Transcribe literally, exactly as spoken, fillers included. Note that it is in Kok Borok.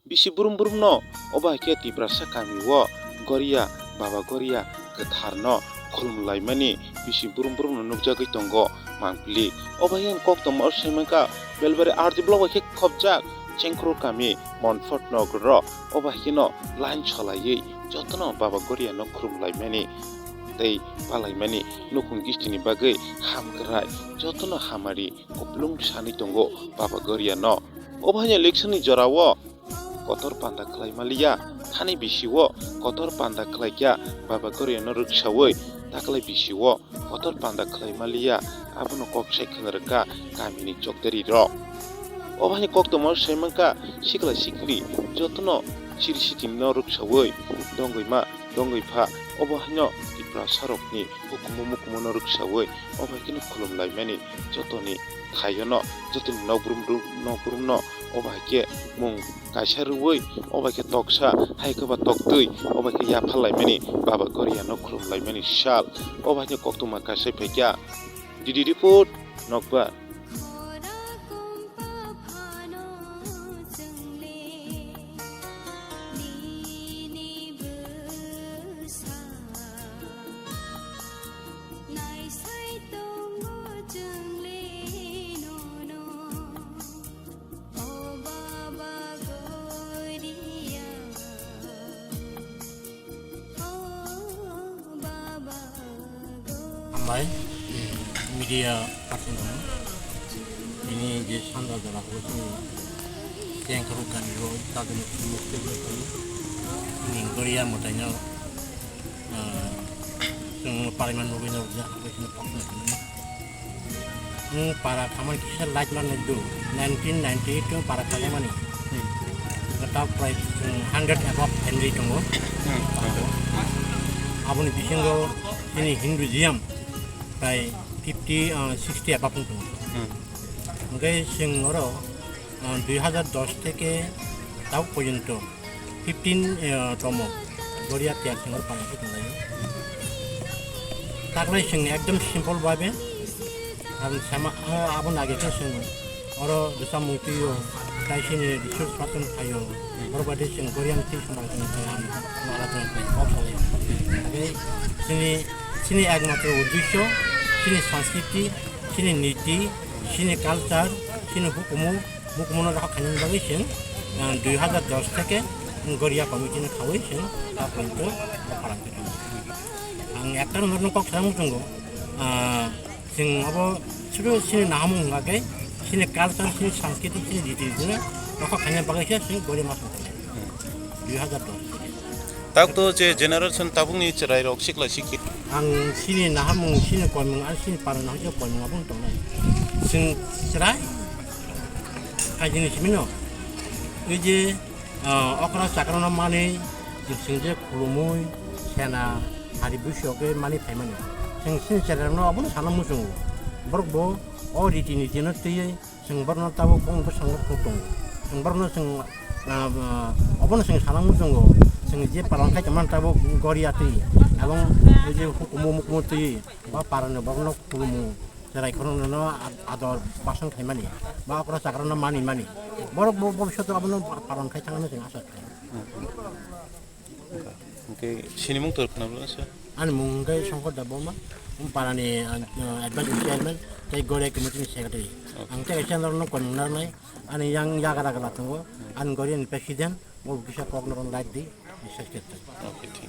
Bisi brum brumno obo hai khe Tiprasa kamio Goria, Baba Goria kwtharno khulumlaimani bisi brum brumno nukjagwi tongo mangpili. Obo hai khe koktwma o saimankha Belbari R D block bai khe khopjak Chengkhru kami Montfort nogoro obo hai kheno line solaiwi jotono Baba Goriano khulumlaimani tei palaimani nukhung gistini bagwi hamkrai jotono hamari kupulung sanwi tongo Baba Goriano. Obo hai election ni jorao kotor panda khlai maliya, thani bisio kotor panda khlaikha Baba Goriano rwksawi, taklai bisio kotor panda khlai maliya, abono kok sai khna rwkha kamini chokdari rok. Obo hai koktwma saimankha sikla sikli jotono siri sitingno rwksawi dongwi ma dongwi pha, obo haino Tiprasa rokni hukumu mukumu no rwksawi obo hai kheno khulumlaimani jotoni thaio no, jotoni nokbrum brum, nokbrum no obo hai khe mung kaisa rwui obo hai khe toksa hai khe ba toktwi obo hai khe yapharlaimani Baba Goriano khulumlaimani sal obo hai khe koktwma kaisa phaikha. D D report, Nokbar. Hambai, media person rok. Ini je sanda jora ko sini, yang kerukan ro, tadi ni sini, ini Korea mau tanya, eh, yang paling mana mungkin jora ko sini pas na sini. Nwng para khamani kisa light man nai do. Nineteen ninety-eight nwng para khamani. Hmm. Nwng tak prai, nwng hundred above family tongo. Hmm. Aboni bisingo chini Hinduism prai fifty, ah, sixty above wng tongo. Hmm. Hwnkhe chwng oro, ah, dui hazar dos theke tabuk porjonto fifteen, eh, tomo Goria tiar singor panai khe tonglaio. Taklai chwng ekdom simple babe ang sama, ah, abo nage khe chwng oro bwsa mung twiyo, tai chini resource person phaio, oro baade chwng Gorian twi samung tong khe ang nala tong khe kok salai. Hwnkhe chini, chini ekmatro uddesho chini sanskriti, chini niti, chini culture, chini hukumu, Mukumuno rok khainani bagwi chwng, ah, dui hazar dos theke Goria committee ni khaui chwng ta pointo phalang khe tongo. Ang ekta norokno kok saimung tongo, ah, chwng abo sudu chini nahamung hwnga khe chini culture, chini sanskriti, chini riti riti no rokha khaina bagwi khe chwng Goria ma song khe dui hazar dos theke. Tak to je generation tabukni chwrairok sikla sikli. Ang chini nahamung, chini koimung, ang chini para nahoi koimung aboni tongnai. Chwng chwrai kaijini simino. Ui je, ah, okra chakra no mani, chwng je khulumui, sena, hari busi oke mani phaimani. Chwng chini chwrairokno abono sana muchungo. Borok bo o riti niti no twiwi Chwng borokno tabuk bong bwskango phuk tongo. Chwng borokno chwng, ah, ah, obono chwng sana muchungo. Chwng je palan khai tongmani tabuk Goria twi, ebong je hukumu mukumu twi, ba parani borokno khulumu, cherai khoroknwino ad-, ador basan khaimani, ba okra chakrano manimani. Borok bo bobishoto abono palan khai thangna chwng asa khlaio. Hwnkhe sinimung tor khna bwla sir? Ani mung hwnkhe Shankar Debbarma, um, parani, uh, advisory chairman tei Goria committee ni secretary. Okay. Ang tei kaisa norokno koimung narwknai, ani yang yagra gra tongo, ani Goria ni president, bo kisa kok norokno light di, research khe. Okay, thik.